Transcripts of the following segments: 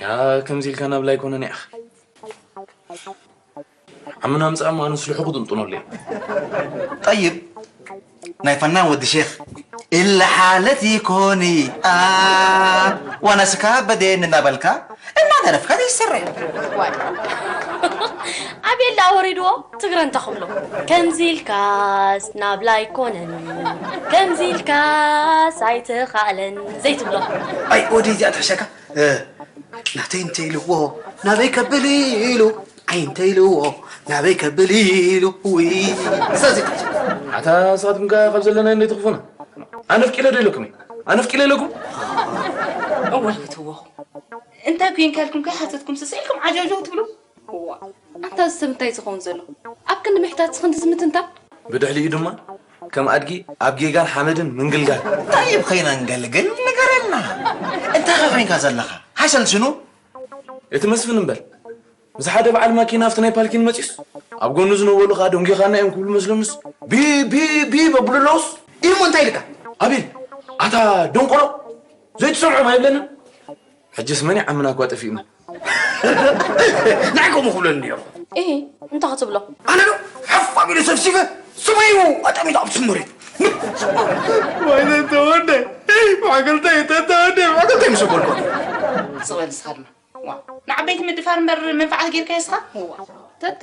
ያ፣ ከምዚ ኢልካ ናብ ላይ ኮነን ኢኻ። ዓምና ምጻእ እሞ ኣነስ ልሑቕ ጥንጥኖለይ። ጠይብ ናይ ፈናን ወዲ ሼኽ ኢለ ሓለት ይኮኒ ኣ ዋናስካ በዴን እናበልካ እናደረፍካ ዘይሰርሕ ዋይ ኣቤላ ወሪድዎ ትግረ እንተ ክብሎ ከምዚ ኢልካስ ናብ ላይ ኮነን ከምዚ ኢልካስ ኣይተኻእለን ዘይትብሎ ኣይ ወዲ እዚኣ ትሕሸካ ናተይ እንተ ኢልዎ ናበይ ከብል ኢሉ ኣይ እንተ ኢልዎ ናበይ ከብል ኢሉ ውይ ሰዚ ኣታ ንስኻትኩም ከ ካብ ዘለና እንደ ትኽፉና ኣነፍቂለ ዶ ኢለኩም ኣነፍቂለ ኢለኩም እወ ክትዎ እንታይ ኮይንካ ኢልኩም ከይሓተትኩም ስስዒልኩም ዓጀውጀው ትብሉ እዋ ኣንታ እዚ ሰብ እንታይ ዝኸውን ዘሎ ኣብ ክንዲ ምሕታት ክንዲ ዝምትንታ ብድሕሊኡ ድማ ከም ኣድጊ ኣብ ጌጋን ሓመድን ምንግልጋል። ጠይብ ከይነንገልግል ንገረና። እንታይ ኸ ኮይንካ ዘለኻ? ሓሸል ሽኑ? እቲ መስፍን እምበር ምስ ሓደ በዓል ማኪና ኣብቲ ናይ ፓልኪን መጺስ ኣብ ጎኑ ዝነበሩ ኸኣ ደንጊኻና እዮም ክብሉ መስሎምስ ቢ ቢ ቢ በብሉ ኣለውስ ኢሞ እንታይ ኢልካ? ኣቤል ኣታ ደንቆሮ ዘይትሰምዖም ኣይብለንን። ሕጅስ መን ይዓምና እኳ ጠፊእና። ናይ ከምኡ ክብለኒ እዮ። እሂ፣ እንታይ ክትብሎ? ኣነ ዶ ሓፍ ኣቢሉ ሰብሲበ ስመዩ ኣጠሚቱ ኣብቲ መሬት። ወይኔ ተወደ፣ ማዕገልተይ ተተወደ፣ ማዕገልተይ ምስ በልኩ። ስቕ በል ንስኻ ድማ። ዋ፣ ንዓበይቲ ምድፋር እምበር መንፍዓት ጌርካዮ ንስኻ? እዋ፣ ተተ፣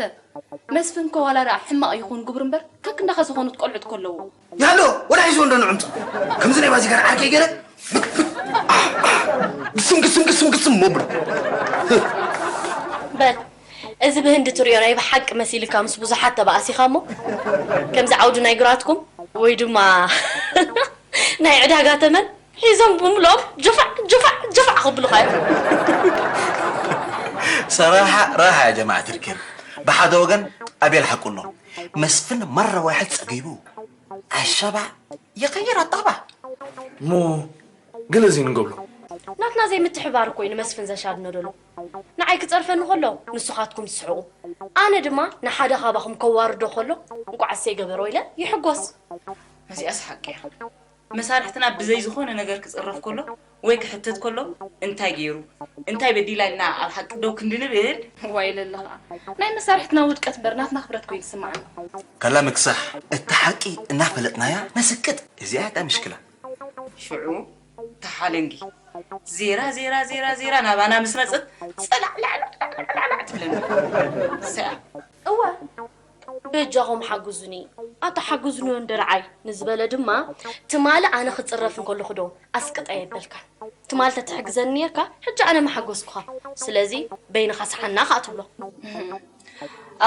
መስፍን እኮ ዋላ ደኣ ሕማቕ ይኹን ግብሩ እምበር ከክንዳኻ ዝኾኑት ቆልዑት እኮ ኣለውዎ። ያሎ ወላ ሒዝዎ እንዶ ንዕምፁ ከምዚ ናይ ባዚጋር ዓርከይ ገለ ግስም ግስም ግስም ግስም መብሎ በል እዚ ብህንዲ ትሪኦ ናይ ብሓቂ መሲልካ ምስ ብዙሓት ተባእሲኻ እሞ ከምዚ ዓውዲ ናይ ግራትኩም ወይ ድማ ናይ ዕዳጋ ተመን ሒዞም ብምሎም ጅፋዕ ጅፋዕ ጅፋዕ ክብሉኻ እዮም። ሰራሓ ራሃ ያ ጀማዓ ትርኪብ ብሓደ ወገን ኣቤል ሓቁ ኣሎ መስፍን መረዋሕድ ፀጊቡ ኣሸባ ይኸይር ኣጣባ እሞ ገለ እዚ ንገብሎ ናትና ዘይምትሕባር እኮ እዩ ንመስፍን ዘሻድኖ ደሎ ንዓይ ክፀርፈኒ ከሎ ንስኻትኩም ትስሕቑ ኣነ ድማ ንሓደ ካባኹም ከዋርዶ ከሎ እንቋዕ እሰይ ገበሮ ኢለ ይሕጎስ እዚኣስ ሓቂ እያ መሳርሕትና ብዘይ ዝኾነ ነገር ክፅረፍ ከሎ ወይ ክሕተት ከሎ እንታይ ገይሩ እንታይ በዲላ ኢልና ኣብ ሓቂ ደው ክንዲ ንብል ዋይ ለለኻ ናይ መሳርሕትና ውድቀት እምበር ናትና ክብረት ኮይኑ ዝስምዓና ከላ ምክሳሕ እታ ሓቂ እናፈለጥናያ ነስቅጥ እዚኣ እያ ምሽክላ ሽዑ ተሓለንጊ ዜራ ዜራ ዜራ ዜራ ናባና ምስ መፅት ፀላዕ ላዕላዕ ትብለና ሰያ እወ በጃኹም ሓግዙኒ ኣታ ሓግዙኒ ወንደርዓይ ንዝበለ ድማ ትማሊ ኣነ ክፅረፍ እንከለኹ ዶ ኣስቅጠ የበልካን ትማሊ ተትሕግዘኒ ነርካ ሕጂ ኣነ ምሓጎስኩኻ ስለዚ በይንኻ ሰሓና ከዓ ትብሎ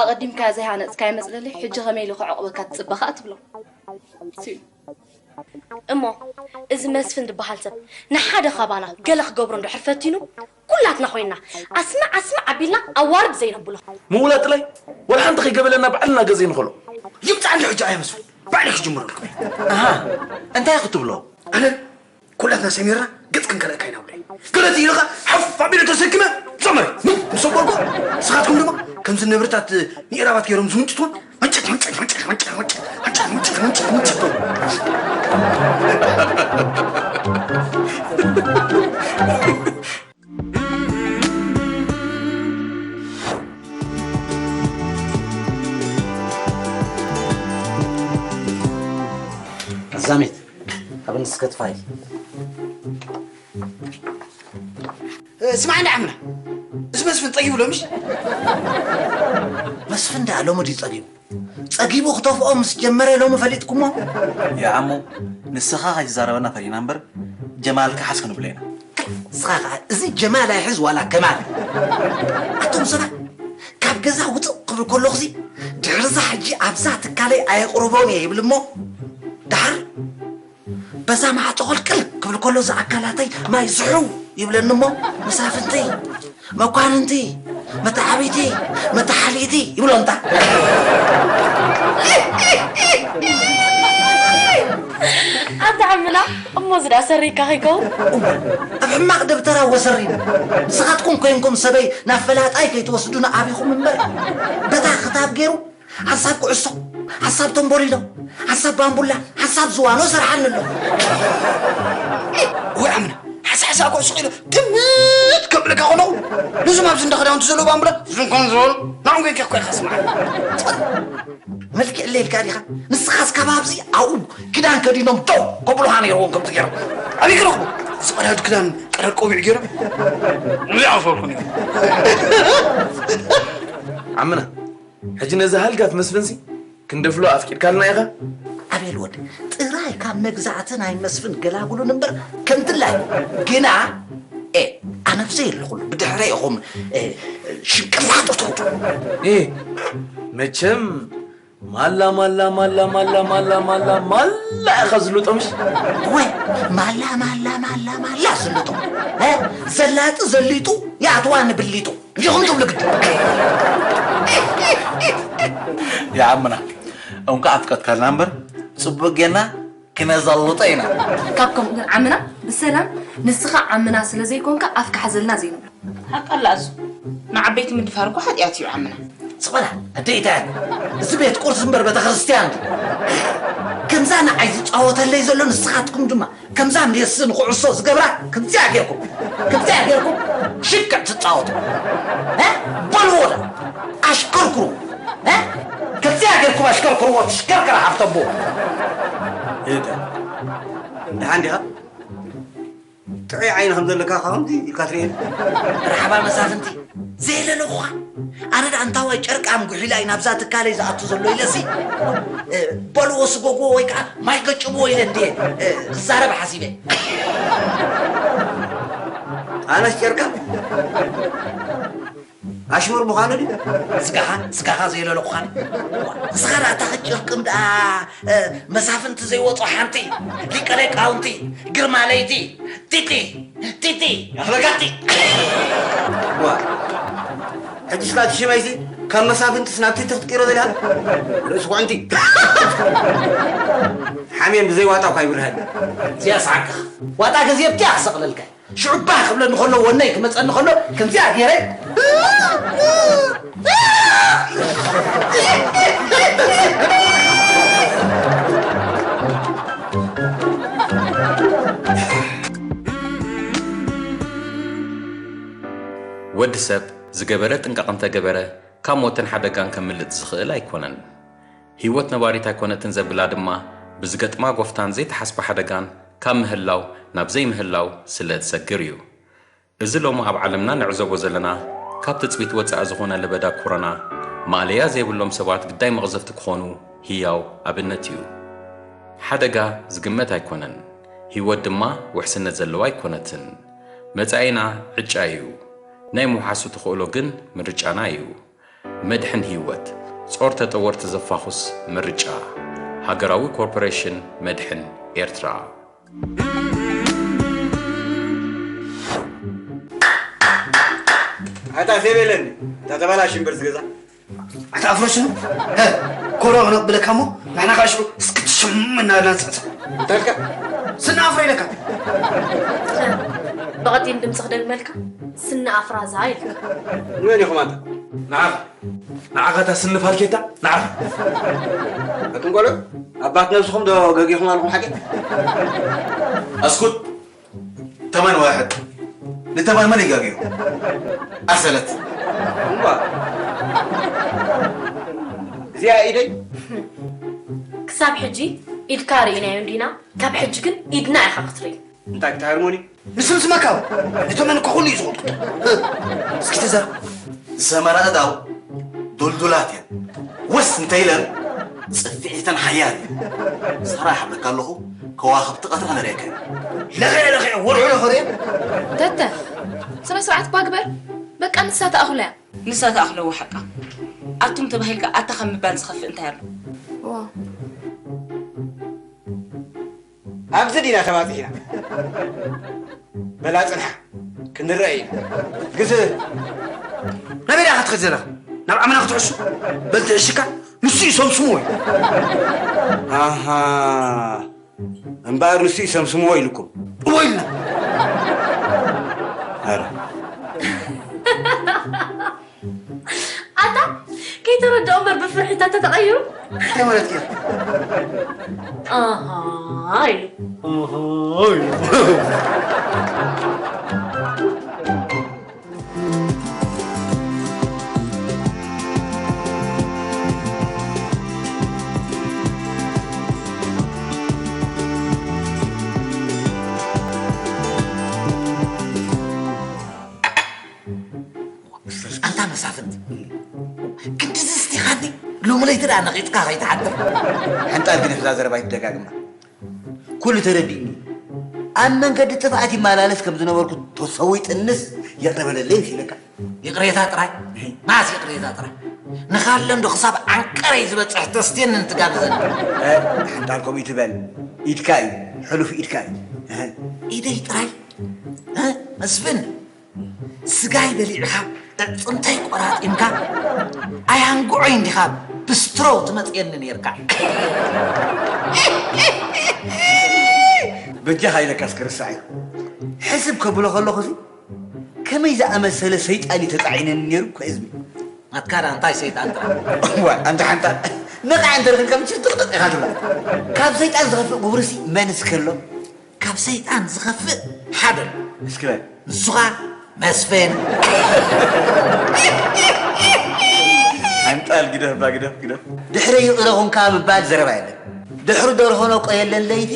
ኣቐዲምካ ዘይሃነፅካዮ መፅለሊ ሕጂ ከመይ ኢሉ ከዕቑበካ ትፅበ ከዓ ትብሎ እሞ እዚ መስፍን ዝበሃል ሰብ ንሓደ ካባና ገለ ክገብሮ እንድሕር ፈቲኑ ኩላትና ኮይንና ኣስማዕ ኣስማዕ ኣቢልና ኣዋርድ ዘይነብሎ ምውላ ጥላይ ወላ ሓንቲ ከይገበለና ባዕልና ገዘ ንኸሎ ይምፃ እንዲ ሕጂ ኣየ መስፍን ባዕለይ ክጅምረልኩም እየ። ኣሃ፣ እንታይ ክትብሎ? ኣነ ኩላትና ሰሚርና ገጽ ክንከልአካ ኢና ብለይ። ገለት ኢልኻ ሓፍ ኣቢለ ተሰኪመ ጸመሪ ምስ ኣበልኩ፣ ንስኻትኩም ድማ ከምዚ ነብርታት ንኢራባት ገይሮም ዝምንጭትዎም መንጨት መንጨት መንጨት መንጨት መንጨት መንጨት መንጨት መንጨት መንጨት በሉ። ዛሜት ኣብ ንስከትፋይ። ስማዕኒ ዓምና፣ እዚ መስፍን ጸጊቡ ሎ ምሽ? መስፍን ደኣ ሎሚ ድዩ ጸጊቡ? ጸጊቡ ክተፍኦ ምስ ጀመረ ሎሚ ፈሊጥኩሞ? ይዓሞ፣ ንስኻ ከይትዛረበና ፈሊና እምበር፣ ጀማልካ ሓዝ ክንብሎ ኢና። ንስኻ ኸዓ፣ እዚ ጀማል ኣይሕዝ ዋላ ከማል። ኣቶም ሰባት፣ ካብ ገዛ ውጽእ ክብል ከለኹሲ፣ ድሕርዛ ሕጂ ኣብዛ ትካለይ ኣየቕርቦን እየ ይብል እሞ፣ ደሓር በዛ ማዕጾ ቅልቅል ክብል ከሎ፣ እዚ ኣካላተይ ማይ ዝሕው ይብለኒ እሞ፣ መሳፍንቲ፣ መኳንንቲ፣ መተዓቢቲ፣ መተሓሊቲ ይብሎ እንታ። ኣታ ዓምና፣ እሞ እዚ ደኣ ሰሪካ ከይከውን? እወ፣ ኣብ ሕማቕ ደብተራ ወሰሪኑ። ንስኻትኩም ኮይንኩም ሰበይ ናብ ፈላጣይ ከይትወስዱኒ ኣቢኹም እምበር፣ በታ ክታብ ገይሩ፣ ሓሳብ ኩዕሶ፣ ሓሳብ ተምቦሊኖ፣ ሓሳብ ባምቡላ፣ ሓሳብ ዝዋኖ ሰርሓኒ ኣሎ። ወይ ዓምና፣ ሓሳሓሳ ኩዕሶ ኢለ ጥምት ከብለካ ኮነኹ። ነዞም ኣብዚ እንዳ ክዳውንቲ ዘለዉ ባምቡላ ዝንኮን ዝበሉ፣ ንዕኦም ኮይንካ እኮ ኢኻ ስምዓ። መልክዕ ኣለልካ ዲኻ? ንስኻስ ካብ ኣብዚ ኣብኡ ክዳን ከዲኖም ደው ከብሉኻ ነይርዎም ከምዚ ገይሮም። ኣበይ ክረኽቡ? እዚ ቀዳድ ክዳን ቀዳድ ቆቢዕ ገይሮም። እዚኣ ኣፈርኩ ነይሩ። ዓምና፣ ሕጂ ነዚ ሃልጋፍ መስፍንሲ ክንደፍሎ ኣፍቂድካልና ኢኻ? ኣቤል ወድ፣ ጥራይ ካብ መግዛእቲ ናይ መስፍን ገላግሉን እምበር ከም ድላይ። ግና፣ ኤ፣ ኣነ ብዘይ ኣለኹሉ ብድሕረ ኢኹም፣ ኤ፣ ሽቅላጥ ትወጡ። ኤ፣ መቸም ማላ፣ ማላ፣ ማላ፣ ማላ፣ ማላ፣ ማላ፣ ማላ ኢኻ ዝልጦ ምሽ? ወይ፣ ማላ፣ ማላ፣ ማላ፣ ማላ ዝልጦ። እ? ዘላጢ ዘሊጡ፣ ይኣትዋ ንብሊጡ። እንዲኹም ትብሉ ግዲ። ይዓምና፣ እንኳዕ ኣፍቀድካልና እምበር፣ ጽቡቅ ጌና ክነዛልጦ ኢና። ካብ ከምኡ ግን ዓምና ብሰላም ንስኻ ዓምና ስለ ዘይኮንካ ኣፍካ ሓዘልና ዘይንብሎ። ሓቂ ኣላ እሱ። ንዓበይቲ ምድፋር እኮ ሓጢኣት እዩ ዓምና። ስቕ በላ፣ ኣደይ እንታይ? እዚ ቤት ቁርሲ እምበር ቤተ ክርስቲያን ድዩ? ከምዛ ንዓይ ዝጻወተለይ ዘሎ ንስኻትኩም ድማ ከምዛ ሜሲ ንኹዕሶ ዝገብራ ከምዚኣ ጌርኩም፣ ከምዚኣ ጌርኩም ሽክዕ ትጻወቱ። እ? በልዎ ዶ? ኣሽከርክሩ። እ? ከምዚኣ ጌርኩም ኣሽከርክርዎ፣ ትሽከርከር ሃብተቦ። ይእተ። ደሓን ዲኻ? ጥዑይ ዓይኒ ከም ዘለካ ከምዚ ኢልካ ትርእየኒ። መርሓባ መሳፍንቲ፣ ዘየለለኹኻ። ኣነ ደኣ እንታዋይ ጨርቃም ጉሒላ እዩ ናብዛ ትካለይ ዝኣቱ ዘሎ ኢለሲ፣ እ፣ በልዎ ስጎግዎ ወይ ከዓ ማይ ገጭብዎ ኢለ እንድየ፣ እ፣ ክዛረብ ሓሲበ። ኣነስ ጨርቃም? ኣሽሙር ምዃኑ ድዩ? ስጋኻ፣ ስጋኻ ዘየለለኹኻን። ንስኻ ደኣ እታ ጭርቅም ደኣ፣ እ፣ መሳፍንቲ ዘይወጾ ሓንቲ፣ ሊቀ ሊቃውንቲ፣ ግርማ ለይቲ፣ ቲቲ፣ ቲቲ፣ ኣበጋቲ። ዋ፣ ሕጂ ስናቲ ሽመይሲ ካብ መሳፍንትስ ናብ ቲቲ ክትቅይሮ ዘላ? ርእሲ ኩዕንቲ። ሓሜን ብዘይ ዋጣ እኳ ይብርሃኒ። እዚኣ ሰዓካ። ዋጣ ገዚአ ብቲያ ክሰቕለልካ። ሽዑ ባህ ክብለኒ ከሎ፣ ወነይ ክመጸኒ ከሎ፣ ከምዚኣ ገይረ። ወዲ ሰብ ዝገበረ ጥንቃቕ እንተገበረ፣ ካብ ሞትን ሓደጋን ከምልጥ ዝኽእል ኣይኮነን። ህይወት ነባሪት ኣይኮነትን ዘብላ ድማ፣ ብዝገጥማ ጎፍታን ዘይተሓስበ ሓደጋን ካብ ምህላው ናብ ዘይምህላው ስለ እትሰግር እዩ። እዚ ሎሚ ኣብ ዓለምና ንዕዘቦ ዘለና፣ ካብ ትጽቢት ወጻኢ ዝኾነ ለበዳ ኮሮና፣ ማእለያ ዘይብሎም ሰባት ግዳይ መቕዘፍቲ ክኾኑ ህያው ኣብነት እዩ። ሓደጋ ዝግመት ኣይኮነን፣ ህይወት ድማ ውሕስነት ዘለዋ ኣይኮነትን። መጻኢና ዕጫ እዩ፣ ናይ ምውሓሱ ተኽእሎ ግን ምርጫና እዩ። መድሕን ህይወት፣ ጾር ተጠወርቲ ዘፋኹስ ምርጫ። ሃገራዊ ኮርፖሬሽን መድሕን ኤርትራ። ኣታ ፌብ የለኒ፣ እታ ተባላሽ እምበር ዝገዛ። ኣታ ኣፍሮ ሽኑ? ሀ፣ ኮሮ ክነብለካ እሞ ንሕና ከዓ ሽዑ እስክትሽም እናበልና ንስዕስዕ። እንታይ ኢልካ? ስና ኣፍሮ ኢለካ። ብቐጢን ድምፂ ክደግመልካ፣ ስና ኣፍራዛ ኢልካ። ንመን ኢኹም ኣንታ? ንዓኻ። ንዓኻ እታ ስኒ ፋልኬታ፣ ንዓኻ። ኣቱም ቆልዑ፣ ኣባት ነብስኹም ዶ ገጊኹም ኣለኹም ሓቂ? ኣስኩት። ተማን ዋሕድ። ንተማን መን ይጋግዩ? ኣሰለት። እምባ። እዚኣ ኢደይ? ክሳብ ሕጂ ኢድካ ርኢናዮ እንዲና፣ ካብ ሕጂ ግን ኢድና ኢኻ ክትርኢ። እንታይ ክትሃርሙኒ? ንስምስመካ እው። ንተመን እኮ ኩሉ እዩ ዝቕጥቅጦ። እስኪ ተዛረብ። ዝሰመራ ኣእዳው ዱልዱላት እየን። ወስ እንተ ኢለን ጽፍዒተን ሓያል እዩ። ሳራ ይሓብረካ ኣለኹ፣ ከዋኽብቲ ቀትሪ ከነርእየካ ኢና። ለኽየ ለኽየ ወርሑ ለኸርየ። ተተ፣ ስነ ስርዓት እኳ ግበር። በቃ ንሳ ተኣኽሎ እያ። ንሳ ተኣኽለዎ ሓቃ። ኣቱም ተባሂልካ ኣታ ካብ ምባል ዝኸፍእ እንታይ ኣሎ? ዋ። ኣብዚ ዲና ተባፂሕና? በላ ፅንሓ፣ ክንረአ ኢና። ግስ ናበይ ዲኻ ክትኸድ ዘለኻ? ናብ ዓምና ክትሕሹ? በል ትሕሽካ፣ ንሱ እዩ ሰብስሞ እዩ። ኣሃ፣ እምበኣር ንሱ እዩ ሰምስምዎ ኢልኩም? እዎ ኢልና። ኣረ። ኣታ፣ ከይተረድኦ እምበር ብፍርሒ እታ ተተቐይሩ። እንታይ ማለት እዩ? ኣሃ ኢሉ። ኣሃ ኢሉ። ኣንታ መሳፍንት፣ ክንድዚ ስቲኻኒ፣ ሎሚ ለይቲ ደኣ ነቒጽካ ከይትሓድር። ሓንጣል ግን እዛ ዘረባ ይትደጋግማ። ኩሉ ተረዲእኒ። ኣብ መንገዲ ጥፍኣት ይመላለስ ከም ዝነበርኩ ተሰዊጥንስ ይቕረ በለለይ ኢለካ። ይቕሬታ ጥራይ? ማስ ይቕሬታ ጥራይ? ንኻለንዶ ክሳብ ዓንቀረይ ዝበጽሕ ተስትየኒ እንትጋብዘኒ። እ፣ ሓንጣል ከምኡ ይትበል። ኢድካ እዩ፣ ሕሉፍ ኢድካ እዩ። እ፣ ኢደይ ጥራይ? እ፣ መስፍን፣ ስጋይ በሊዕኻ፣ ኣዕጽምተይ ቆራጢምካ፣ ኣያንግዖይ እንዲኻ ብስትሮ ትመጽየኒ ኔርካ። በጃኻ ኢለካስ ክርስዕ እዩ። ሕስብ ከብሎ ከለኹሲ፣ ከመይ ዝኣመሰለ ሰይጣን እዩ ተጻዒነኒ ነይሩ እኮ ህዝቢ። ኣትካዳ እንታይ ሰይጣን ጥራሕ? እዋ፣ ኣንታ ሓንታ ነቓዕ እንተ ረኺብካ ምችር ጥቕጥቕ ኢኻ ትብላ። ካብ ሰይጣን ዝኸፍእ ግብርሲ መንስ ከሎ? ካብ ሰይጣን ዝኸፍእ ሓደ ኣሎ። እስኪ በል። ንሱ ኸኣ መስፍን። ኣንጣል ግደፍ፣ ባ ግደፍ፣ ግደፍ። ድሕሪ ይቕረ ኹንካ ምባል ዘረባ የለን። ድሕሪ ደርሆ ነቆ የለን ለይቲ፣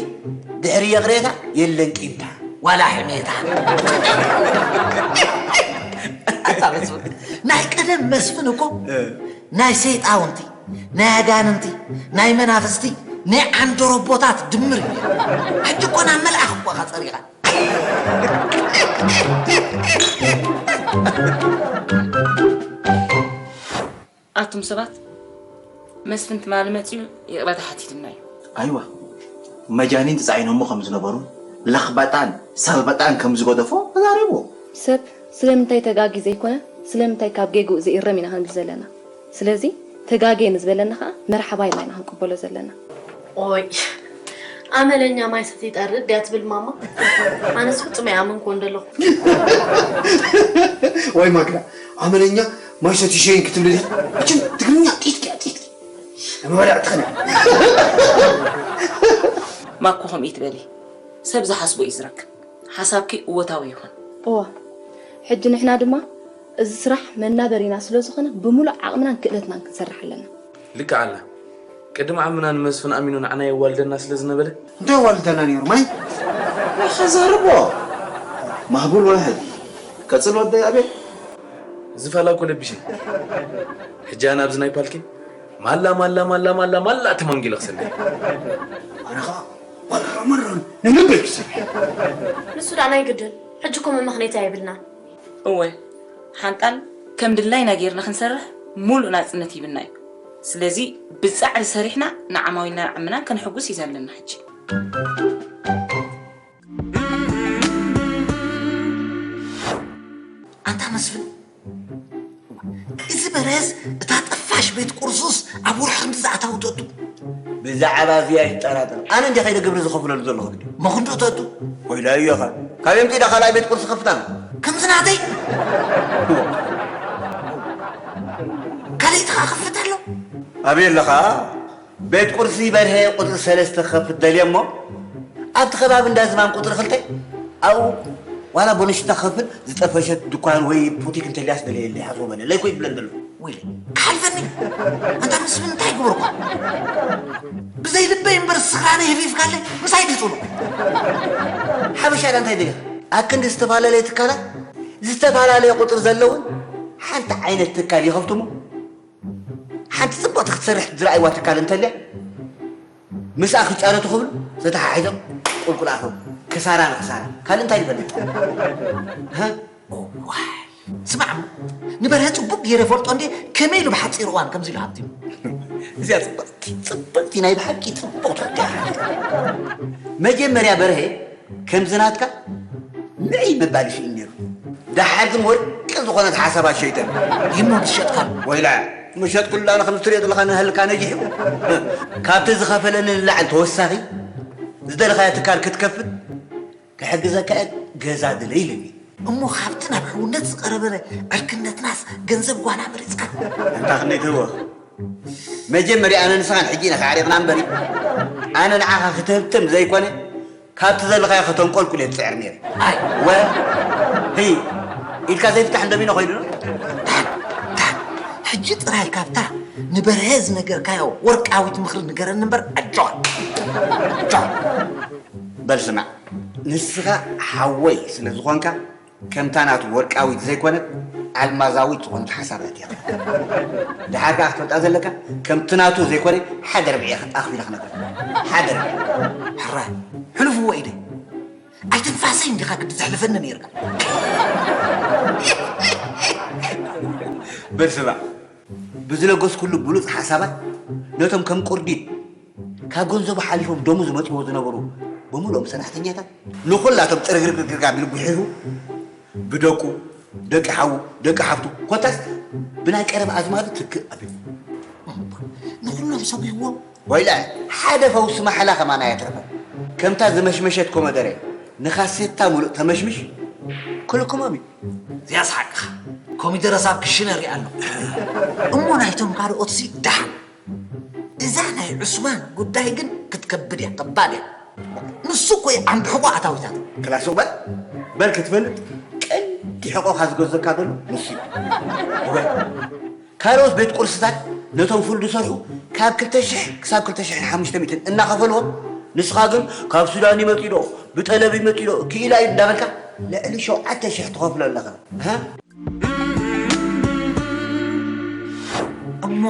ድሕሪ ይቕሬታ የለን ቂምታ፣ ዋላ ሕሜታ። ኣታ መስፍን፣ ናይ ቀደም መስፍን እኮ እ። ናይ ሰይጣውንቲ፣ ናይ ኣጋንንቲ፣ ናይ መናፍስቲ፣ ናይ ዓንደረቦታት ድምር እዩ። ሕጂ እኮ ናብ መልኣኽ እኮ ኢኻ ጸሪኻ። ኣቱም ሰባት፣ መስፍን ትማሊ መጺኡ ይቕረታ ሓቲቱና እዩ። ኣይዋ፣ መጃኒን ተጻዒኖሞ ከም ዝነበሩ፣ ለኽበጣን ሰልበጣን ከም ዝገደፎ ተዛሪቡ። ሰብ ስለምንታይ ተጋጊ ዘይኮነ፣ ስለምንታይ ካብ ጌግኡ ዘይእረም ኢና ክንብል ዘለና። ስለዚ ተጋግየ ንዝበለና ኸኣ መርሓባ ኢልና ኢና ክንቅበሎ ዘለና። ኦይ፣ ኣመለኛ ማይ ሰትዩ ይጠርግ ድያ ትብል ማማ? ኣነስ ፍጹም ኣይኣመንኩዎን ዘለኹ። ወይ ማክዳ፣ ኣመለኛ ማይ ሰትዩ ሸይን ክትብሊ ድያ? መቸም ትግርኛ ጢትኪ እያ፣ ጢትኪ። መበልዕትኽን እያ። ማኮ ከምኡ ይትበሊ። ሰብ ዝሓስቦ እዩ ዝረክብ። ሓሳብኪ እወታዊ ይኹን። እወ። ሕጂ ንሕና ድማ እዚ ስራሕ መናበሪና ስለ ዝኾነ ብምሉእ ዓቕምናን ክእለትናን ክንሰርሕ ኣለና። ልክዕ ኣላ። ቅድሚ ዓምና ንመስፍን ኣሚኑ ንዓና የዋልደና ስለ ዝነበረ። እንታይ የዋልደና ነይሩ? ማይ? ማይ ኸዛርቦ። ማህቡል ዋህድ። ቀጽል ወደይ ኣቤል። ዝፋላ እኮ ለቢሸ። ሕጂ ኣነ ኣብዚ ናይ ፓልኪ ማላ፣ ማላ፣ ማላ፣ ማላ፣ ማላ ተማንጊለ ክሰልይ። ኣነ ኸኣ ማራ፣ ማራ ንልበይ ክሰርሕ። ንሱ ደኣ ናይ ግድን። ሕጂ እኮ መመኽነይታ የብልናን። እወ፣ ሓንጣል ከም ድላይና ጌርና ክንሰርሕ ሙሉእ ናጽነት ሂብና እዩ። ስለዚ ብጻዕሪ ሰሪሕና ንዓማዊልናን ዓምናን ከነሐጉስ እዩ ዘለና ሕጂ። ኣንታ መስፍን፣ እዚ በረስ እታ ጠፍ ቀሽ ቤት ቁርሱስ ኣብ ወርሒ ክንዲ ዝኣታዊ ተቱ። ብዛዕባ እዚ ኣይትጠራጠር። ኣነ እንዲያ ከይደ ግብሪ ዝኸፍለሉ ዘለኹ ግዲ። መኽንዶ ተቱ። ኮይላ እዮኻ። ካብ የምፂዳ ካልኣይ ቤት ቁርሲ ከፍታ። ከምዚ ናተይ። ካልኣይቲ ኸዓ ከፍት ኣሎ። ኣበይ ኣለኻ? ቤት ቁርሲ በርሀ ቁፅሪ ሰለስተ ክኸፍት ደልየ እሞ ኣብቲ ከባቢ እንዳ ዝማም ቁፅሪ ክልተ ኣብኡ ዋላ ቦነሽታ ክኸፍል ዝጠፈሸት ድኳን ወይ ቡቲክ እንተልያስ ደልየ የለ ይሓስቦ በለ ለይኮ ይብለን ዘሎ። ወይለ ክሓልፈኒ ኣንታ ምስ ምን እንታይ ግበርኳ? ብዘይ ልበይ እምበር ስኽራነ ህፊፍካለ ምሳይ ድፁሉ። ሓበሻ ዳ እንታይ ደገ ኣክንዲ ዝተፈላለለየ ትካላት ዝተፈላለየ ቁፅሪ ዘለውን ሓንቲ ዓይነት ትካል ይኸፍትሞ ሓንቲ ጽብቕቲ ክትሰርሕ ዝረኣይዋ ትካል እንተልያ ምስኣ ክጫረቱ ክብሉ ተተሓሒዞም ቁልቁል ኣፈው ክሳራ ንክሳራ ካልእ እንታይ ንፈልጥ። ሃ? እዋይ፣ ስማዕ እሞ፣ ንበርሀ ጽቡቕ ገይረ ፈልጦ እንዴ ከመይ ኢሉ ብሓጺር እዋን ከምዚ ኢሉ ሃብቲሙ። እዚኣ ጽብቕቲ ጽብቕቲ ናይ ብሓቂ ጽቡቕ ትሕቲ መጀመርያ በርሀ ከምዚ ናትካ ምዒ ምባል ይስእን ነይሩ። ደሓር ግን ወርቂ ዝኾነት ሓሳባት ሸይጠን። ይሞ ዝሸጥካሉ? ወይላ ምሸጥኩሉ ኣነ ከምዚ ትሪኦ ዘለኻ ንህልካ ነጊሑ። ካብቲ ዝኸፈለኒ ንላዕሊ ተወሳኺ ዝደለኻዮ ትካል ክትከፍት ክሕግዘካ እየ ገዛ ድለ ኢሉኒ። እሞ ካብቲ ናብ ሕውነት ዝቐረበ ዕርክነትናስ ገንዘብ ጓና መሪፅካ? እንታ ክንደይ ትህቦ? መጀመርያ ኣነ ንስኻን ሕጂ ኢና ተዓሪቕና እምበሪ ኣነ ንዓኻ ክትህብትም ዘይኮነ ካብቲ ዘለኻዮ ከተንቆልቁል እየ ዝፅዕር ነይረ። ኣይ ወ ህይ ኢልካ ዘይፍታሕ እንደሚኖ ኮይዱ ዶ? ዳን ዳን ሕጂ ጥራይ ካብታ ንበርሀ ዝነገርካዮ ወርቃዊት ምኽሪ ንገረኒ እምበር ኣጆኻ ኣጆኻ። በል ስማዕ ንስኻ ሓወይ ስለ ዝኾንካ ከምታ ናቱ ወርቃዊት ዘይኮነት ኣልማዛዊት ዝኾነት ሓሳብ እያ ትያትር። ድሓር ከኣ ክትፈልጣ ዘለካ ከምቲ ናቱ ዘይኮነ ሓደ ርብዒ ኣኽቢለ ክነግረካ። ሓደ ርብዒ። ሕራይ ሕሉፍዎ ኢደይ ኣይትንፋሰይ እንዲኻ ግዲ ዘሕልፈኒ ነይርካ። በል ስማዕ ብዝለገስኩሉ ብሉፅ ሓሳባት ነቶም ከም ቁርዲድ ካብ ገንዘቡ ሓሊፎም ደሙ ዝመፅዎ ዝነበሩ ብምልኦም ሰራሕተኛታት ንኹላቶም ጥርግርግርግርጋ ቢሉ ጉሒፉ ብደቁ ደቂ ሓዉ ደቂ ሓፍቱ ኮታስ ብናይ ቀረብ ኣዝማዱ ትክእ ኣቢሉ ንኹሎም ሰጒግዎም ወይላ ሓደ ፈውሲ ማሕላ ከማን ኣየትረፈን ከምታ ዝመሽመሸት ኮመደረ ንኻሴታ ሙሉእ ተመሽምሽ ክልክሞም እዩ። እዚኣስ ሓቅኻ ኮሚደረስ ኣብ ክሽነ ሪኣ ኣለኹ። እሞ ናይቶም ካልኦትሲ ደሓን። እዛ ናይ ዑስማን ጉዳይ ግን ክትከብድ እያ፣ ከባድ እያ። ንሱ እኮ እዩ ዓንዲ ሕቖ ኣታዊታት። ክላስ በል በል ክትፈልጥ ቀንዲ ሕቖኻ ዝገዘካ ዘሎ ንሱ እዩ። እወ ካልኦት ቤት ቁርስታት ነቶም ፉል ዝሰርሑ ካብ ክልተ ሽሕ ክሳብ ክልተ ሽሕን ሓሙሽተ ሚእትን እናኸፈልዎም ንስኻ ግን ካብ ሱዳን ይመፅእ ዶ ብጠለብ ይመፅእ ዶ ክኢላ እዩ እንዳበልካ ልዕሊ ሸውዓተ ሽሕ ትኸፍሎ ኣለኻ። እሞ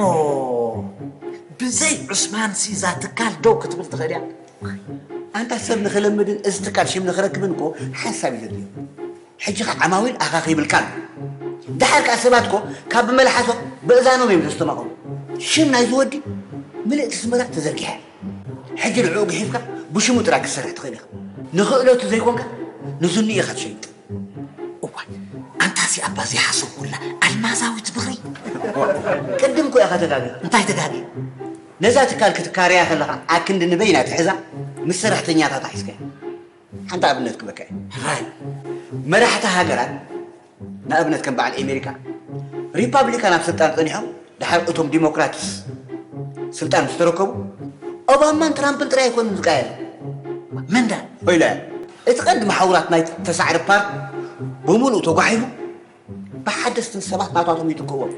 ብዘይ ዑስማን ሲ እዛ ትካል ደው ክትብል ትኽእል እያ? ኣንታ ሰብ ንኽለምድን እዚ ትካል ሽም ንኽረክብን እኮ ሓሳብ እዩ ዘድልዮ። ሕጂ ኸ ዓማዊል ኣኻኺብልካ ኣሎ። ደሓር ከኣ ሰባት እኮ ካብ ብመልሓሶም ብእዛኖም እዮም ዘስተማቕሩ። ሽም ናይዚ ወዲ ምልእቲ ስመራ ተዘርጊሓ እያ። ሕጂ ንዕኡ ግሒፍካ ብሽሙ ጥራይ ክትሰርሕ ትኽእል ኢኻ። ንኽእለቱ ዘይኮንካ ንዝንኡ ኢኻ ትሸይጥ። እዋይ ኣንታሲ ኣባ ዘይሓሰብኩላ ኣልማዛዊት ብኽሪ። ቅድም እኮ ኢኻ ተጋጊኻ። እንታይ ተጋጊ? ነዛ ትካል ክትካረያ ከለኻ ኣክንዲ ንበይና ትሕዛ ምስ ሰራሕተኛታታ ሒዝካያ። ሓንቲ ኣብነት ክበካ እየ። ሕራይ። መራሕቲ ሃገራት ንኣብነት ከም በዓል ኤሜሪካ ሪፓብሊካን ኣብ ስልጣን ጸኒሖም ድሓር እቶም ዲሞክራትስ ስልጣን ምስ ተረከቡ ኦባማን ትራምፕን ጥራይ ኣይኮኑን ዝቃየሩ። መንዳ? ኮይላ እቲ ቀንዲ መሓውራት ናይ ተሳዕሪ ፓርክ ብምሉእ ተጓሒሉ ብሓደስትን ሰባት ናታቶም ይትክእዎም።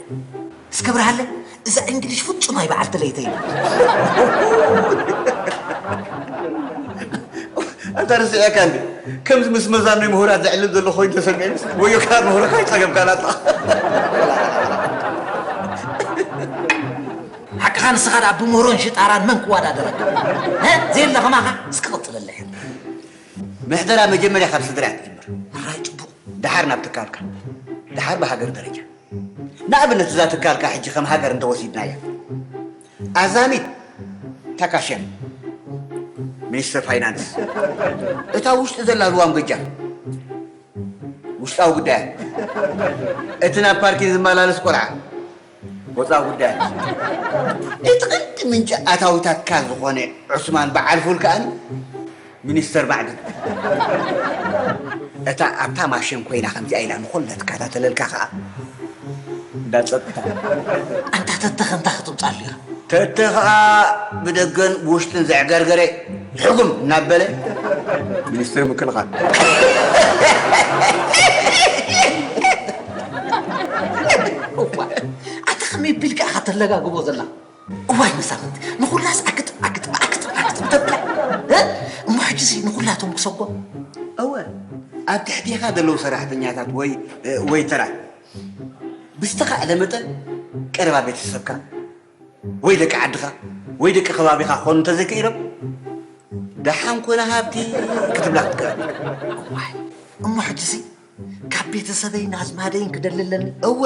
እስከ ብርሃለ እዛ እንግሊሽ ፍጹም ኣይ በዓልቲ ለይተይ። ኣንታ ርስዕካ እንዲ ከምዚ ምስ መዛኖይ ምሁራት ዘዕልል ዘሎ ኮይኑ ተሰሚዑ ወዮ ካብ ምሁርካ ይጸገምካ ናታ። ሓቅኻ ንስኻ ደኣ ብምህሮን ሽጣራን መን ክወዳደረካ? እ? ዘየለ ከማኻ እስኪ ቀጽለለይ። ምሕደራ መጀመርያ ካብ ስድራ እያ ትጅምር። ሕራይ ጽቡቕ። ደሓር ናብ ትካልካ። ደሓር ብሃገር ደረጃ። ንኣብነት እዛ ትካልካ ሕጂ ከም ሃገር እንተወሲድናያ ኣዛሚት ታካሽን ሚኒስትር ፋይናንስ እታ ውሽጢ ዘላ ልዋም ገጃ ውሽጣዊ ጉዳያ እቲ ናብ ፓርኪን ዝመላለስ ቆልዓ ወፃኢ ጉዳይ። እቲ ቀንዲ ምንጪ ኣታዊታትካ ዝኾነ ዑስማን በዓል ፉል ከኣ ሚኒስተር ማዕድን። እታ ኣብታ ማሽን ኮይና ከምዚኣ ኢላ ንኹሉ ትከታተለልካ ከኣ እንዳ ጸጥታ። ኣንታ ተተ ከምታ ክትውጻሉ ኢኻ። ተተ ከኣ ብደገን ብውሽጥን ዘዕገርገረ ሕጉም እናበለ ሚኒስትሪ ምክልኻል። እዋ፣ ኣታ ከመይ ቢልካ ኢኻ ተለጋግቦ ዘላ? እዋይ መሳፍንቲ፣ ንኹላስ ኣክትም፣ ኣክትም፣ ኣክትም፣ ኣክትም ተብላ። እ? እሞ ሕጂሲ ንኹላቶም ክሰጎም? እወ፣ ኣብ ትሕቴኻ ዘለዉ ሰራሕተኛታት ወይ፣ እ፣ ወይ ተራ ብዝተኻእለ መጠን ቀረባ ቤተሰብካ ወይ ደቂ ዓድኻ ወይ ደቂ ከባቢኻ ክኾኑ እንተዘይክኢሎም፣ ደሓን ኮነ ሃብቲ ክትብላ ክትከኣል። እዋይ፣ እሞ ሕጂሲ ካብ ቤተሰበይን ኣዝማደይን ክደሊ ኣለኒ? እወ፣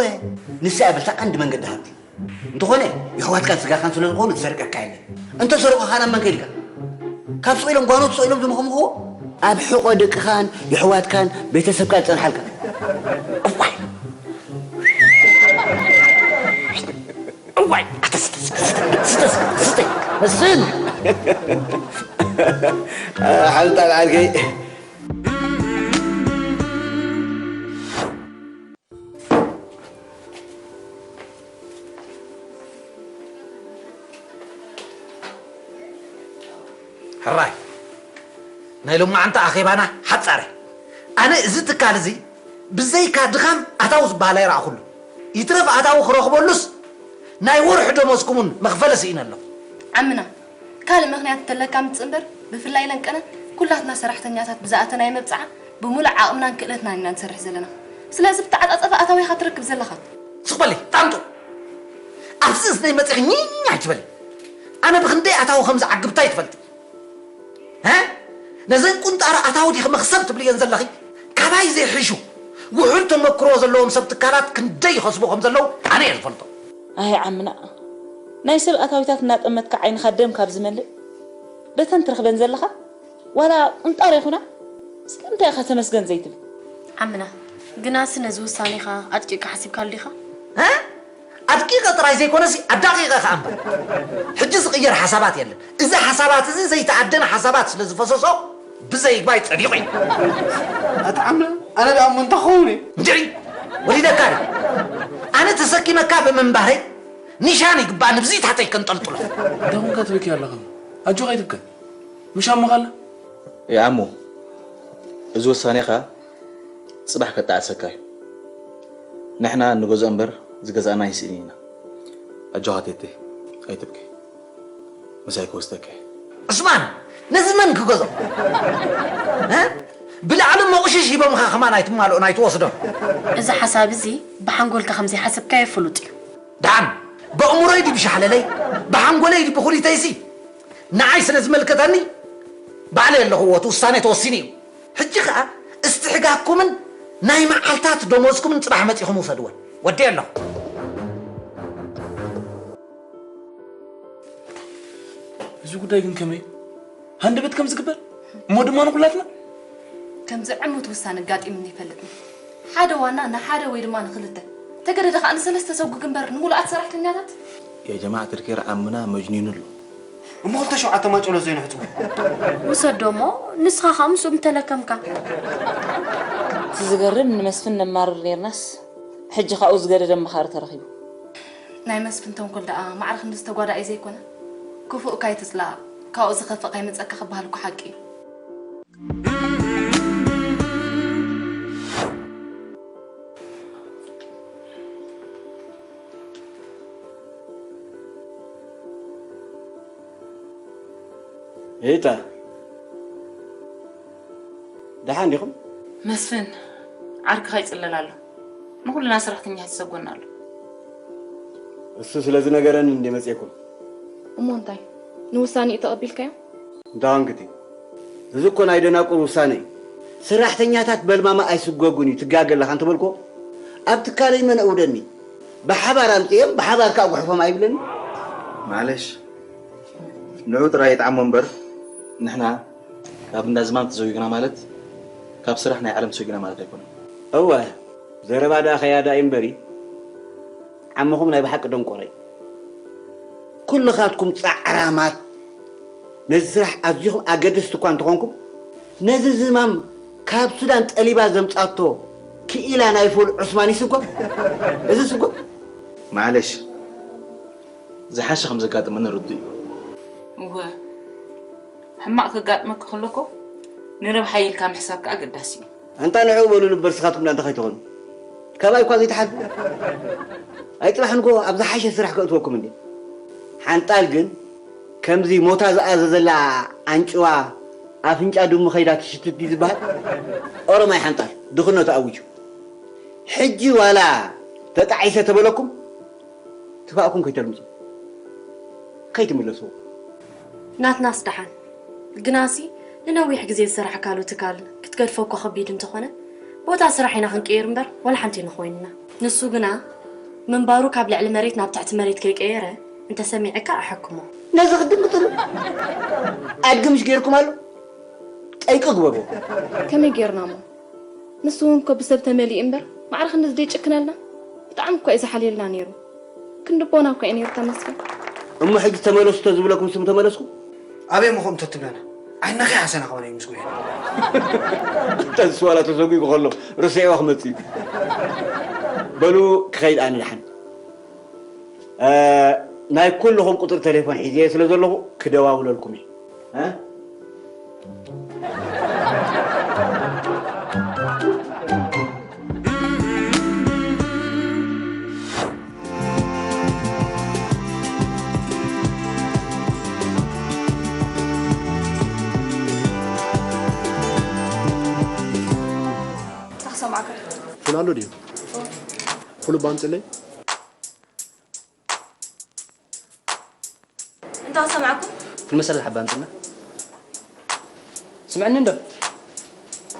ንሳ እያ በልታ ቀንዲ መንገዲ ሃብቲ። እንተኾነ፣ የሕዋትካን ስጋኻን ስለ ዝኾኑ ዝሰርቀካ የለን። እንተሰርቑኻ ናብ መን ከይድካ? ካብ ስቕ ኢሎም ጓኖት ስቕ ኢሎም ዝምኽምኽዎ፣ ኣብ ሕቖ ደቅኻን የሕዋትካን ቤተሰብካን ዝጸንሓልካ። እዋይ! እዋይ! ኣተ ስተ፣ ስተ፣ ስተ፣ ስተ፣ ስተ፣ ስተ። መስፍን! ሓንጣል ዓርከይ። ሕራይ፣ ናይ ሎማዓንቲ ኣኼባና ሓጻረ። ኣነ እዚ ትካል እዚ ብዘይካ ድኻም ኣታዊ ዝበሃል ኣይረኣኹሉ። ይትረፍ ኣታዊ ክረኽበሉስ ናይ ወርሒ ደሞዝኩም እውን መኽፈሊ ስኢነ ኣለኹ። ዓምና፣ ካልእ ምኽንያት እንተለካ ምጽእ እምበር፣ ብፍላይ ለንቀነ ኩላትና ሰራሕተኛታት ብዝኣተናዮ መብጽዓ ብምሉእ ዓቕምናን ክእለትናን ኢና ንሰርሕ ዘለና። ስለዚ ብተዓጻጸፈ ኣታዊ ኢኻ ትረክብ ዘለኻ። ስቕ በሊ፣ ጣንጡ! ኣብዚ እዝነይ መጺኺ ኝኝ ኣይትበሊ። ኣነ ብኽንደይ ኣታዊ ከም ዝዓግብ ታይ ትፈልጢ? ሀ? ነዘን ቁንጣሮ ኣታዊ ዲኺ መኽሰብ ትብልየን ዘለኺ? ካባይ ዘይሕሹ ውሑድ ተመክሮ ዘለዎም ሰብ ትካላት ክንደይ ይኸስቡ ከም ዘለዉ ኣነ እየ ዝፈልጦ። ኣይ ዓምና፣ ናይ ሰብ ኣታዊታት እናጠመትካ ዓይንኻ ደም ካብ ዝመልእ፣ በተን ትረኽበን ዘለኻ ዋላ ቁንጣሮ ይኹና፣ ስለምንታይ ኢኻ ተመስገን ዘይትብል? ዓምና፣ ግናሲ ነዚ ውሳኔኻ ኣድቂቕካ ሓሲብካሉ ዲኻ? እ? ኣድቂቐ ጥራይ ዘይኮነሲ ኣዳቒቐ ኸኣ እምበር። ሕጂ ዝቕየር ሓሳባት የለን። እዚ ሓሳባት እዚ ዘይተኣደነ ሓሳባት ስለ ዝፈሰሶ ብዘይ ይግባይ ጸዲቑ እዩ። ኣታ ዓምና፣ ኣነ ደኣ እሞ እንታይ ክኸውን እየ? እንድዒ፣ ወሊደካ ድዩ? ኣነ ተሰኪመካ ብምንባረይ ኒሻን ይግባእ ንብዚ ታሕተይ ከንጠልጥሎ። እንታይ ኮንካ ትበኪ ኣለኻ? ኣጆኻ ኣይትብከ። ምሽ ኣሞኻ ኣላ? ይኣሙ። እዚ ውሳኔኻ ጽባሕ ከጣዕሰካ እዩ። ንሕና እንገዝኦ እምበር ዝገዛእና ኣይንስእን ኢና። ኣጆኻ ቴቴ፣ ኣይትብኪ። ምሳይ ክወስደካ እየ። ዑስማን፣ ነዚ መን ክገዝኦ? እ? ብላዕሊ መቑሽሽ ሂቦምኻ ከማን ኣይትማልኦን ኣይትወስዶን። እዚ ሓሳብ እዚ ብሓንጎልካ ከም ዘይሓሰብካዮ ፍሉጥ እዩ። ደሓን፣ በእምሮይ ድዩ ብሻሕለለይ፣ ብሓንጎለይ ድዩ ብኹሊተይሲ፣ ንዓይ ስለ ዝምልከተኒ፣ ባዕለይ ኣለኹዎ፣ እቲ ውሳኔ ተወሲኑ እዩ። ሕጂ ኸኣ እስትሕጋግኩምን ናይ መዓልታት ደሞዝኩምን ጽባሕ መጺኹም ውሰድወን። ወዲ ኣለኹ። እዚ ጉዳይ ግን ከመይ? ሃንደበት ከም ዝግበር? እሞ ድማ ንኹላትና? ከምዚ ዕሙት ውሳነ ኣጋጢሙኒ ኣይፈልጥን። ሓደ ዋና ንሓደ ወይ ድማ ንኽልተ፣ ተገደደ ኸኣ ንሰለስተ ሰጉግ እምበር ንምሉኣት ሰራሕተኛታት? يا جماعة الخير، ዓምና መጅኒኑ ኣሎ። እሞ ክልተ ሸውዓተ ማጨሎ ዘይንሕጽቦ? ውሰዶ እሞ ንስኻ ኸኣ ምስኡ ምተለከምካ። እቲ ዝገርም ንመስፍን ነማርር ኔርናስ፣ ሕጂ ኻብኡ ዝገደደ መኻሪ ተረኺቡ። ናይ መስፍን ተንኮል ደኣ ማዕረ ክንድዚ ተጓዳኢ ዘይኮነ? ክፉእካ ኣይትጽላእ፣ ካብኡ ዝኸፍእ ከይመጸካ ክበሃል እኮ ሓቂ እዩ። ኤታ፣ ደሓን ዲኹም? መስፍን፣ ዓርክኻ ይጽለል ኣሎ። ንኹልና ሰራሕተኛታት ይሰጎና ኣሎ። እሱ ስለ ዝነገረኒ እንደ መጽኤኩም። እሞ እንታይ? ንውሳኔኡ ተቐቢልካዮ? እንታ ኾንክቲ፣ እዚ እኮ ናይ ደናቁር ውሳኔ እዩ። ሰራሕተኛታት በልማማ ኣይስጎጉን እዩ፣ ትጋገ ኣለኻ እንተበልኮ፣ ኣብ ትካለይ መን ኣውደኒ? ብሓባር ኣምጽኦም፣ ብሓባር ከኣ ጉሕፎም ኣይብለኒ? ማዕለሽ፣ ንዑ ጥራይ ይጥዓሞ እምበር፣ ንሕና ካብ እንዳ ዝማም ተሰጒግና ማለት፣ ካብ ስራሕ ናይ ዓለም ተሰጒግና ማለት ኣይኮነን። እወ፣ ዘረባ ደኣ ከያዳ እዩ እምበሪ፣ ዓመኹም ናይ ብሓቂ ደንቆሮ እዩ። ኩልኻትኩም ጻዕራማት ነዚ ስራሕ ኣዚኹም ኣገደስቲ እኳ እንተኾንኩም፣ ነዚ ዝማም ካብ ሱዳን ጠሊባ ዘምጻቶ ክኢላ ናይ ፉል ዑስማን ይስጎም። እዚ ስጎም። ማዕለሽ፣ ዝሓሸ ከም ዘጋጥመኒ ርዱእ እዩ። እወ፣ ሕማቕ ከጋጥመካ ከሎ እኮ ንረብሓ ኢልካ ምሕሳብካ ኣገዳሲ እዩ። ኣንታ ንዕኡ በሉ ንበር ስኻትኩም ዳንታ ከይትኾኑ። ካባይ እኳ ዘይትሓልፉ። ኣይጽባሕ ንግሆ ኣብ ዝሓሸ ስራሕ ከእትወኩም እንዴ። ሓንጣል ግን ከምዚ ሞታ ዝኣዘዘላ ኣንጭዋ ኣፍንጫ ድሙ ከይዳ ትሽትት ድዩ ዝበሃል? ኦሮማይ ሓንጣል ድኽነቱ ኣዊጁ። ሕጂ ዋላ ተጣዒሰ ተበለኩም ትፋእኩም ከይተልምጹ። ከይትምለሱ። ናትናስ ደሓን። ግናሲ ንነዊሕ ግዜ ዝሰራሕካሉ ትካል ክትገድፎ እኳ ከቢድ እንተኾነ፣ ቦታ ስራሕ ኢና ክንቅይር እምበር ዋላ ሓንቲ ኣይንኾይንና። ንሱ ግና ምንባሩ ካብ ልዕሊ መሬት ናብ ትሕቲ መሬት ከይቀየረ እንተሰሚዐካ ኣሐክሞ። ነዚ ክትድምጥሉ ኣድጊ ምሽ ገይርኩም ኣሎ? ጠይቂ ግበርዎ። ከመይ ጌርና እሞ? ንሱ እውን እኮ ብሰብ ተመሊኡ እምበር ማዕረ ክንድዚ ደይጭክነልና። ብጣዕሚ እኮ እዩ ዝሓልየልና ነይሩ። ክንዲ ቦና እኮ እዩ ነይሩ ተመስገን። እሞ ሕጂ ተመለሱ ተዝብለኩም ስም ተመለስኩም? ኣበይ ምኹም ተትብለና? ዓይንና ከይሓሰና ከማን እዩ ምስ ጉሄን። እንተ ዝስዋላ ተሰጒጉ ከሎ ርስዕዋ ክመጽእ እዩ። በሉ ክኸይድ ኣነ ደሓን። እ፣ ናይ ኩልኹም ቁጽሪ ቴሌፎን ሒዘ ስለ ዘለኹ ክደዋውለልኩም እየ። እ? ክሰማዕካ። ፉል ኣሎ ድዩ? ፉል እባ ኣምፅለይ። እንታይ ክሰምዓኩም? ፉል መሰለ ሓባ ኣምፅና። ስምዕኒ እንዶ።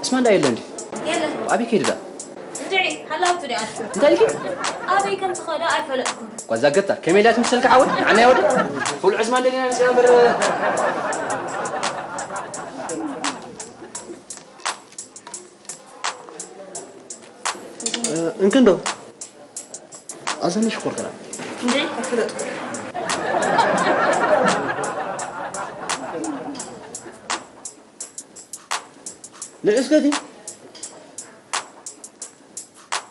እስማ እንዳ የለ እንዲ? የለን። ኣበይ ከይዱ ዳ? እንድዒ፣ ሃላውቱ ዲኣ። እንታይ ኢልኪ? ኣበይ ከም ዝኸዳ ኣይፈለጥኩን። ጓዛ ገታ፣ ከመይ ኢላ ትምሰልካ ሓወይ? ንዓና ይወደ? ፉል ዕስማ እንደሊና ንፅና እምበር። እ፣ እንክንዶ? ኣዛሚ ሽኮር ትራ። እንዴ? ኣይፈለጥኩ። ንእስከቲ?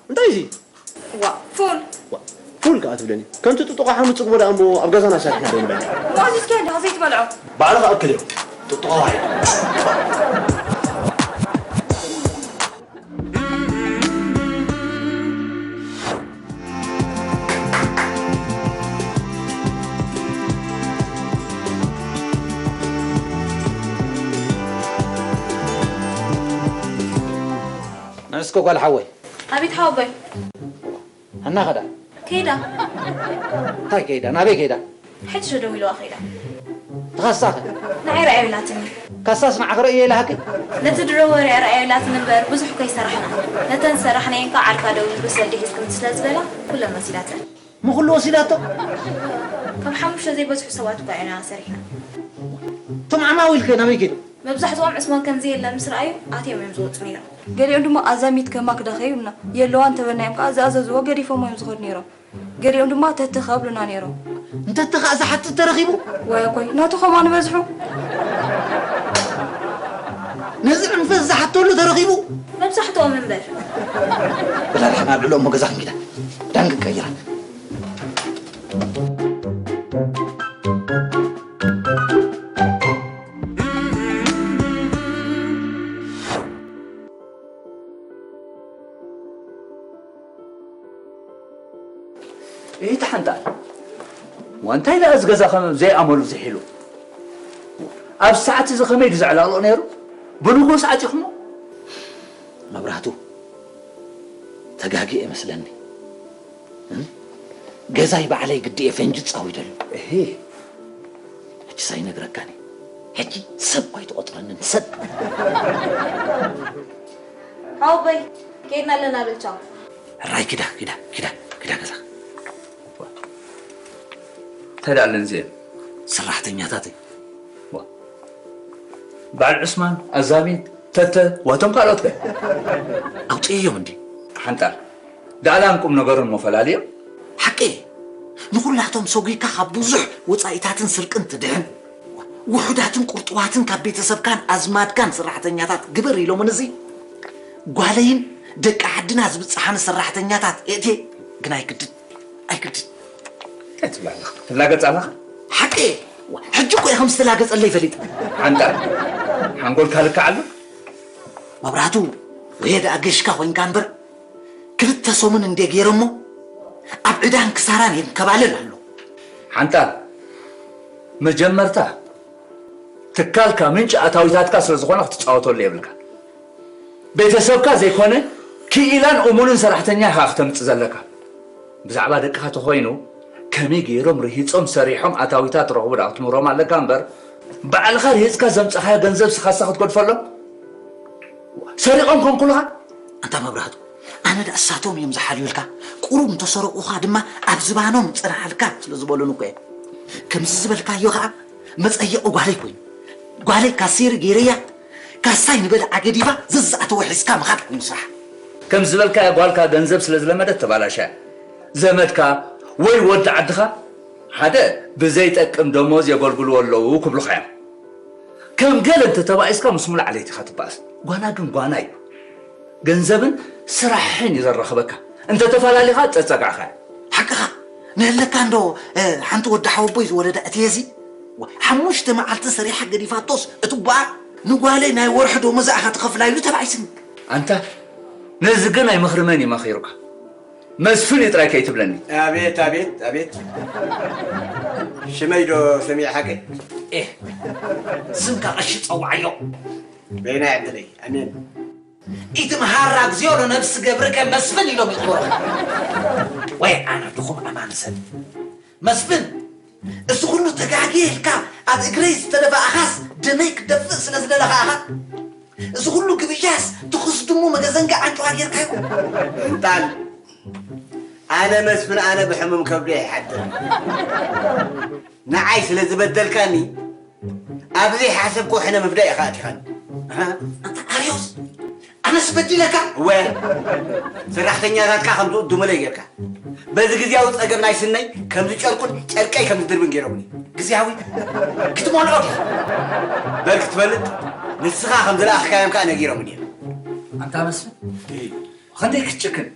እንታይ እዚ? ዋ፣ ፉል። ዋ፣ ፉል ከኣ ትብለኒ። ከምቲ ጥጡቕ ሓሙስ ጽግቦ ደኣ እሞ ኣብ ገዛና ሰሪሕና ዶ ንበልዕ? ሞዚስ ከ እንዲኻ ዘይትበልዖ? ባዕልኻ ኣክል እዮም። ጥጡቕ ዋሂድ። ንእስኪ ጓል ሓወይ። ኣቤት ሓወቦይ። ኣና ኸዳ? ከይዳ። እንታይ ከይዳ? ናበይ ከይዳ? ሕጂ ዶ ደዊልዋ ከይዳ። ተኻሳኸ? ንዓይ ረኣዩ ኢላትኒ። ካሳስ ንዓኺ ረእየ ኢላሃኪ? ነቲ ድሮ ወረ ረኣዩ ኢላትኒ እምበር ብዙሕ እኮ ይሰራሕና። ነተን ዝሰራሕናየን ከኣ ዓርካ ደዊሉ ብሰልዲ ሒዝክምቲ ስለ ዝበላ ኩለን መሲላተን። ምኹሉ ወሲዳቶ? ካብ ሓሙሽተ ዘይበዝሑ ሰባት እኳ ኢና ሰሪሕና። እቶም ዓማዊልከ ናበይ ከይዶም? መብዛሕትኦም ዕስማን ከምዚ የለን ምስ ረኣዩ ኣትዮም እዮም ዝወፁ ነይሮም። ገሊኦም ድማ ኣዛሚት ከማክ ዳኸ ይብሉና። የለዋ እንተበልናዮም ከዓ ዝኣዘዝዎ ገዲፎሞ እዮም ዝኸዱ ነይሮም። ገሊኦም ድማ ተተ ከብሉና ነይሮም። እንተተ ከዓ ዝሓትት ተረኺቡ? ወይ ኣኮይ፣ ናቱ ከምኣ ንበዝሑ። ነዚ ዕንፈት ዝሓተሉ ተረኺቡ? መብዛሕትኦም እምበር። በላ ደሓን ኣብ ልዕሊኦም ገዛ ክንኪዳ። ዳን ክንቀይራ። እይ ተሓንጣል። ዋንታይ ደኣ እዚ ገዛ ከም ዘይኣመሉ ዝሒሉ። ኣብ ሰዓት እዚ ከመይ ድዩ ዘዕላቕልቕ ነይሩ? ብንጉስ ዓጺኹሞ? መብራህቱ፣ ተጋግየ መስለኒ። እም? ገዛይ ባዕለይ ግዲ እየ ፈንጂ ጻዊደሉ። እሂ። ሕጂ ሳይነግረካኒ። ሕጂ ሰብ ኣይትቆጥረንን፣ ሰብ። ሓወቦይ፣ ከይድና ኣለና በል ቻው። ሕራይ ኪዳ፣ ኪዳ፣ ኪዳ፣ ኪዳ ገዛ። እንታይ ደኣ ኣለን እዚአን? ሰራሕተኛታተይ። ዋ። በዓል ዑስማን፣ ኣዛሚት፣ ተተ፣ ዋቶም ካልኦት ከ? ኣውፅእዮም እንዲ። ሓንጣል፣ ዳእላን ቁም ነገሩን እሞ ፈላልዮም። ሓቂ፣ ንኹላቶም ሰጒካ ካብ ብዙሕ ወጻኢታትን ስርቅን ትድሕን፣ ውሑዳትን ቁርጡዋትን ካብ ቤተሰብካን ኣዝማድካን ሰራሕተኛታት ግበር ኢሎምን እዚ ጓለይን ደቂ ዓድና ዝብጽሓኒ ሰራሕተኛታት እእትየ። ግን ኣይግድን፣ ኣይግድን። እንታይ ትብላ ኣለኻ? ትላገጽ ኣለኻ? ሓቂ፣ ሕጂ እኮ እየ ከም ዝተላገጸለይ ፈሊጠ። ሓንጣል፣ ሓንጎልካ ልክዕ ኣሎ? መብራህቱ፣ ወየ ደኣ ገሽካ ኮይንካ እምበር፣ ክልተ ሰሙን እንዴ ገይረሞ፣ ኣብ ዕዳን ክሳራን የንከባልል ኣሎ። ሓንጣል፣ መጀመርታ ትካልካ ምንጪ ኣታዊታትካ ስለ ዝኾነ ክትጻወተሉ የብልካ። ቤተሰብካ ዘይኮነ፣ ክኢላን እሙንን ሰራሕተኛ ኢኻ ክተምጽእ ዘለካ። ብዛዕባ ደቅኻ ተኾይኑ፣ ከመይ ገይሮም ርሂጾም ሰሪሖም ኣታዊታት ረኽቡ ደኣ ክትምህሮም ኣለካ እምበር፣ ባዕልኻ ርሂጽካ ዘምጻኻዮ ገንዘብ ስኻሳ ክትገድፈሎም? ሰሪቖም ኮንኩልኻ? ኣንታ መብራህቱ፣ ኣነ ደኣ እሳቶም እዮም ዝሓልዩልካ። ቁሩብ እንተሰረቑኻ ድማ ኣብ ዝባኖም ጽንሓልካ ስለ ዝበሉን እኮ እዮም። ከምዚ ዝበልካዮ ኸኣ መጸየቒ ጓለይ ኮይኑ። ጓለይ ካሴሪ ገይረያ፣ ካሳይ ንበልዓ ገዲፋ ዘዝኣተወ ሒዝካ ምኻድ ኮይኑ ስራሕ። ከም ዝበልካያ ጓልካ ገንዘብ ስለ ዝለመደት ተባላሽያ። ዘመድካ ወይ ወዲ ዓድኻ ሓደ ብዘይጠቅም ደሞዝ የገልግልዎ ኣለዉ ክብሉኻ እዮም። ከም ገለ እንተተባኢስካ ምስ ሙሉእ ዓሌት ኢኻ ትበኣስ። ጓና ግን ጓና እዩ። ገንዘብን ስራሕን እዩ ዘራኽበካ። እንተተፈላለኻ ጸጸጋዕኻ። ሓቅኻ። ንህለካ እንዶ፣ እ፣ ሓንቲ ወዲ ሓወቦይ ዝወለዳ እትየዚ፣ ሓሙሽተ መዓልቲ ሰሪሓ ገዲፋቶስ እትጓኣ ንጓለይ ናይ ወርሒ ደሞዛ ኢኻ ትኸፍላ ኢሉ ተባኢስኒ። ኣንታ ነዚ ግን ኣይመኽርመን እዩ መኺሩካ። መስፍን እዩ ጥራይ ከይትብለኒ። ኣቤት፣ ኣቤት፣ ኣቤት። ሽመይ ዶ ሰሚዕሓቂ? ኤህ፣ ስምካ ቀሺ ጸውዓዮ። በይናይ ዕድለይ፣ ኣሜን። ኢትምሃራ እግዚኣብሔር ነፍሲ ገብርከ መስፍን ኢሎም ይቕበሩ። ወይ ኣነ ድኹም ኣማን ሰብ። መስፍን፣ እዚ ኩሉ ተጋግየ ኢልካ ኣብ እግረይ ዝተደፋእኻስ ደመይ ክደፍእ ስለ ዝደለኻ ኢኻ? እዚ ኩሉ ግብያስ ትኹስ ድሙ መገዘንጋ ኣንጭዋ ጌርካዮ? እንጣል፣ ኣነ መስፍን ኣነ ብሕሙም ከብዲ ኣይሓድር። ንዓይ ስለ ዝበደልካኒ ኣብ ዘይሓሰብክዎ ሕነ ምፍዳይ ኢኻ ኣቲኻኒ። ኣሃ። ኣንታ ኣርዮስ፣ ኣነስ በዲለካ? እወ፣ ሰራሕተኛታትካ ከም ዝቕድሙለይ ጌርካ። በዚ ግዝያዊ ጸገም ናይ ስነይ ከምዚ ጨርቁን ጨርቀይ ከም ዝድርብን ገይሮምኒ። ግዝያዊ ክትመልኦ ዲኻ? በል ክትፈልጥ፣ ንስኻ ከም ዝለኣኽካዮም ከኣ ነጊሮምኒ እዮም። ኣንታ መስፍን፣ እ። ክንደይ ክትጭክን?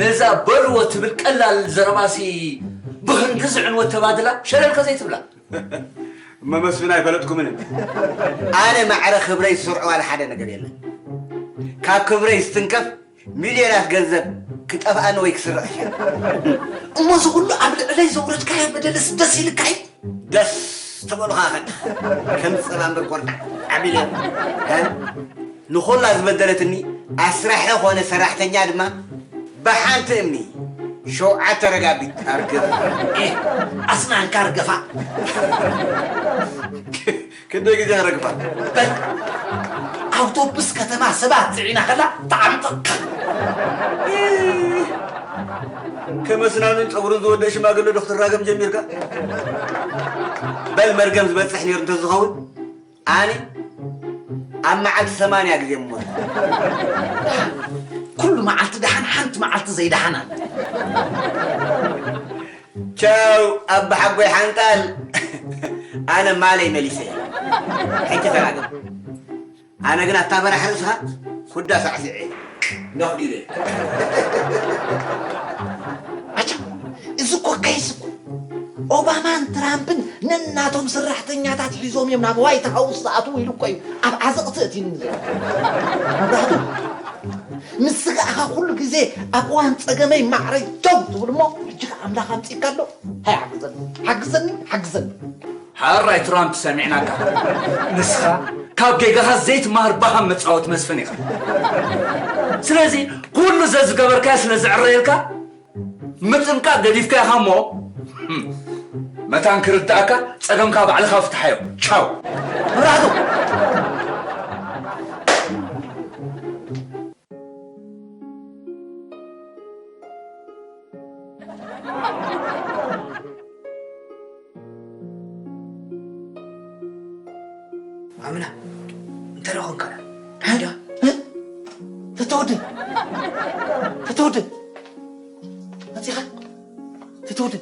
ነዛ በልዎ ትብል ቀላል ዘረባሲ ብኽንዲ ዝዕንወት ተባድላ ሸለልከ ዘይትብላ? እመ መስፍን ኣይፈለጥኩምን። ኣነ ማዕረ ክብረይ ዝሰርዖ ዋላ ሓደ ነገር የለን። ካብ ክብረይ ዝትንከፍ ሚልዮናት ገንዘብ ክጠፍኣኒ ወይ ክስረቕ ይሻል። እሞ እዚ ኩሉ ኣብ ልዕለይ ዘውረድካዮ በደልስ ደስ ኢልካ እዩ? ደስ ተበሉኻ ኸድ ከም ጸባ እምበር ቆርጣ ዓቢለ። እ? ንኹላ ዝበደለትኒ ኣስራሒ ኾነ ሰራሕተኛ ድማ ብሓንቲ እምኒ ሸውዓተ ረጋቢት ኣርግፍ። ኤህ፣ ኣስናንካ ርገፋ። ክንደይ ግዜ ረግፋ? በል፣ ኣውቶቡስ ከተማ ሰባት ጽዒና ከላ ተዓምጠካ። ከም ኣስናንን ጸጉርን ዝወደእ ሽማግለ ዶ ክትራገም ጀሚርካ? በል መርገም ዝበጽሕ ነይሩ እንተዝኸውን ኣነ ኣብ መዓልቲ ሰማንያ ግዜ ምሞት። ኩሉ መዓልቲ ደሓን፣ ሓንቲ መዓልቲ ዘይደሓን ኣለ። ቻው ኣባ ሓጎይ ሓንጣል፣ ኣነ ማለይ መሊሰ። ሕጂ ተራገም። ኣነ ግን ኣታ በራሕ ርእስኻ ኩዳ ሳዕሲዐ ነኽዲደ። ኣቻ፣ እዚ እኮ ከይስ እኮ ኦባማን ትራምፕን ነናቶም ሰራሕተኛታት ሒዞም እዮም ናብ ዋይት ሃውስ ዝኣትዉ ኢሉ እኮ እዩ ኣብ ዓዘቕቲ እትዩኒ ዘሎ። መብራህቱ፣ ንስኻ ኢኻ ኩሉ ግዜ ኣብ እዋን ጸገመይ ማዕረይ ደው ትብል እሞ፣ ሕጂ ከ ኣምላኽ ኣምጺእካ ኣሎ። ሃይ ሓግዘኒ፣ ሓግዘኒ፣ ሓግዘኒ። ሕራይ ትራምፕ ሰሚዕናካ። ንስኻ ካብ ጌጋኻ ዘይትመሃር ባሃም መጻወቲ መስፍን ኢኻ። ስለዚ ኩሉ ዘዝገበርካዮ ስለ ዝዕረየልካ ምጥንቃቕ ገዲፍካ ኢኻ እሞ፣ ህም፣ መታን ክርድኣካ ጸገምካ ባዕልኻ ፍትሓዮ። ቻው። መብራህቱ! ኣምና፣ እንታይ ደኣ ኾንካ ደኣ? እ? እ? ተተወደ! ተተወደ! መጺኻ? ተወደ፣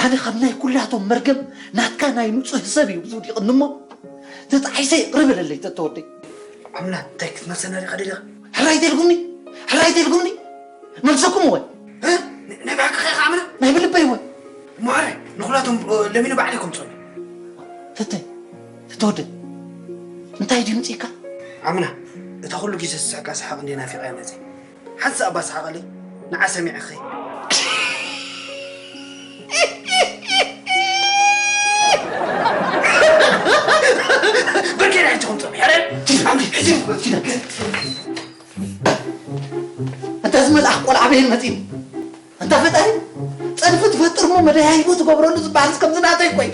ኣነ ካብ ናይ ኩላቶም መርገም ናትካ ናይ ንጹህ ሰብ እዩ ዝውዲቕኒ እሞ፣ ተጣሒሰ ይቕረ በለለይ ተወደይ። ኣምና እንታይ ክትመልሰና ዲኻ ደሊኻ? ሕራይ ተልጉምኒ፣ ሕራይ ተልጉምኒ። መልሰኩም ወይ? እ? ናይ ብሓቂ ኸ ኣምና? ናይ ብልበይ ወይ? ማረ፣ ንኹላቶም ለሚኑ ባዕለይ ከምፅኦም። ተተ፣ ተወደ፣ እንታይ ድዩ ምፅእካ? ኣምና፣ እታ ኩሉ ግዜ ዝስሕቃ ሰሓቕ እንዴ ናፊቐ እያ መፅእ። ሓንሳእ እባ ሰሓቐለይ፣ ንዓ ሰሚዐኸይ። ብርኬድ ኣይትኹም ጸም፣ ሕረን። ኣምዲ፣ ሕጂ፣ ኣንታ እዚ መልኣኽ ቆልዓ በይን መጺኡ። ኣንታ ፈጣሪ፣ ጸድፊ ትፈጥር እሞ መደያይቦ ትገብረሉ ዝበሃል ከምዚ ናተይ እኮ እዩ።